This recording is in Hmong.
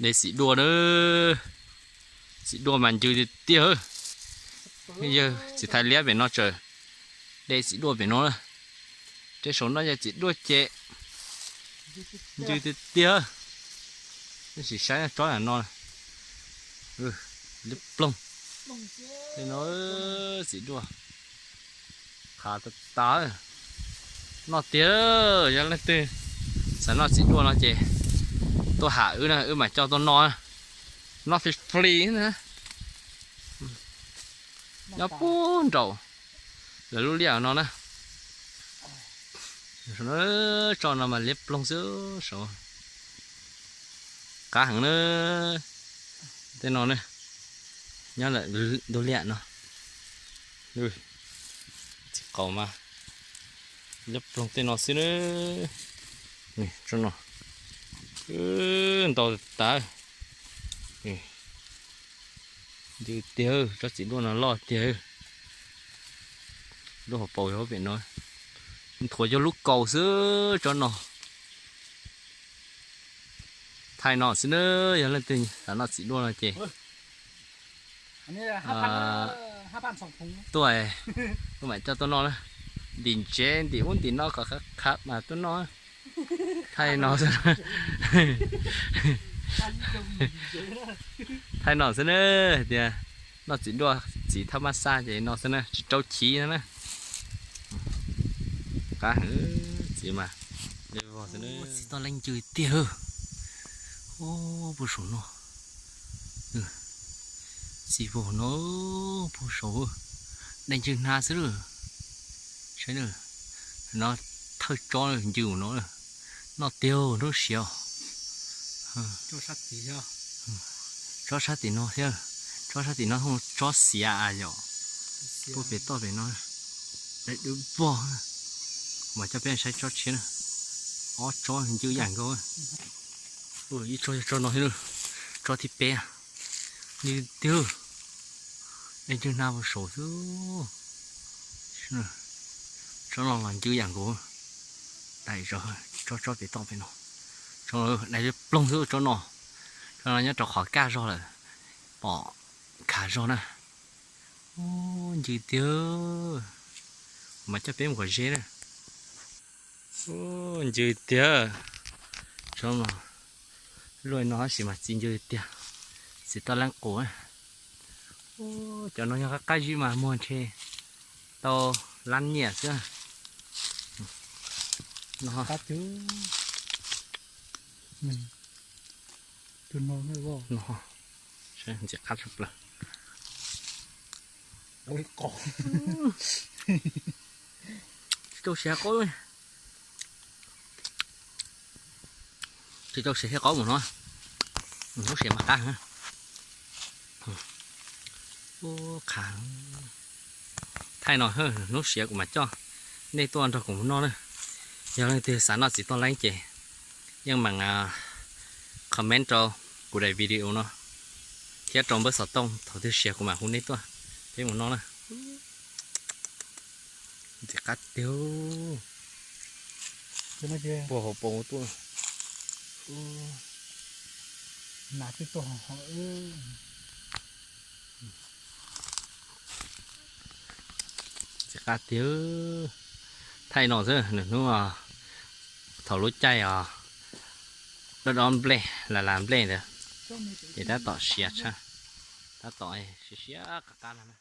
De txiv duaj na, txiv duaj mas ncw tiag tiag. Yawg txiv thais liab pem no tseem de txiv duaj pem no na. Tej saum no yog txiv duaj ces ncw tiag tiag. Tab sis saib tsob no, liab ploog. Tej no txiv duaj qhav tas tas. Noj tiag, yog leej twg xav noj txiv duaj no ces tuaj ham wb na, wb mam coj tuaj noj, noj free free na. Nyob puag nraum lawv lub liaj no na. Tsob no mas liab ploog xwb saud. Qab heev na. Tej no na, nyob ntug liaj no. Txiv qaub mas liab ploog tej no xwb na. Tsob no ntau tas. Ncw tiag, tsob txiv duaj no loj tiag. Lub hauv paus yog pem no, nthuav yog lub kaus xwb tsob no. Thaij no xwb na, yog leej twg xav noj txiv duaj no ces tuaj, wb mam coj tuaj noj na. Ntim ntsev ntim ub ntim no kom qab qab mas tuaj noj. Thaij no xwb, thaij no xwb na, tias noj txiv duaj txiv thaj mab xaj ces no xwb na, tsis rau chiv no na. Qab heev, txiv mas, txiv toj leej ncw tiag. Puag saum no, txiv vog no, puag saud, dai ncw hnav xwb lawm. Saib no, thawj tsob ncw no, noj tiag hnub siav. Tsob sab tim no thiab, tsob sab tim no, tsob xiav yom. Puag pem toj pem no, dai dub vog. Mas coj peb saib tsob tshiab na, ob tsob ncw yam nkaus. Ib tsob yog tsob no thiab, tsob thib peb, ncw tiag. Dai ncw hnav puag saud xwb. Tsob no los ncw yam nkaus. Dai tsob, tsob pem toj pem no, tsob dai ploog xwb tsob no. Tsob no nyob rau qhov kaj zog lawm, pom khav zog na. Ncw tiag, mas coj peb mus kom ze na. Ncw tiag, tsob no, luaj no tab sis mas txiv ncw tiag, txiv toj leej qus. Cov no yog qab qab zib mas muag ntshe tau lab nyiaj xwb. Ntxim qab tshaj plaws. Tsis tau siav qaub, tsis tau siav thiab qaub mus no, hnub siav mas qab. Qhav, thaij no, hnub siav kuv mam coj nej tuaj nrog kuv mus noj na. Yog leej twg xav noj txiv toj leej ces yeej meem comment rau kuv daim video no thiab rau npawb xov tooj, thaum twg siav kuv mam hu nej tuaj, peb mus noj na. Ntxim qab tiag, puag hauv paus tuaj. Ntxim qab tiag, thaij no xwb, nws hnub thaum lub caij os, dob dob nplej, las las nplej ntawd, ces tab tom siav tshaj, tab tom siav siav qab qab no.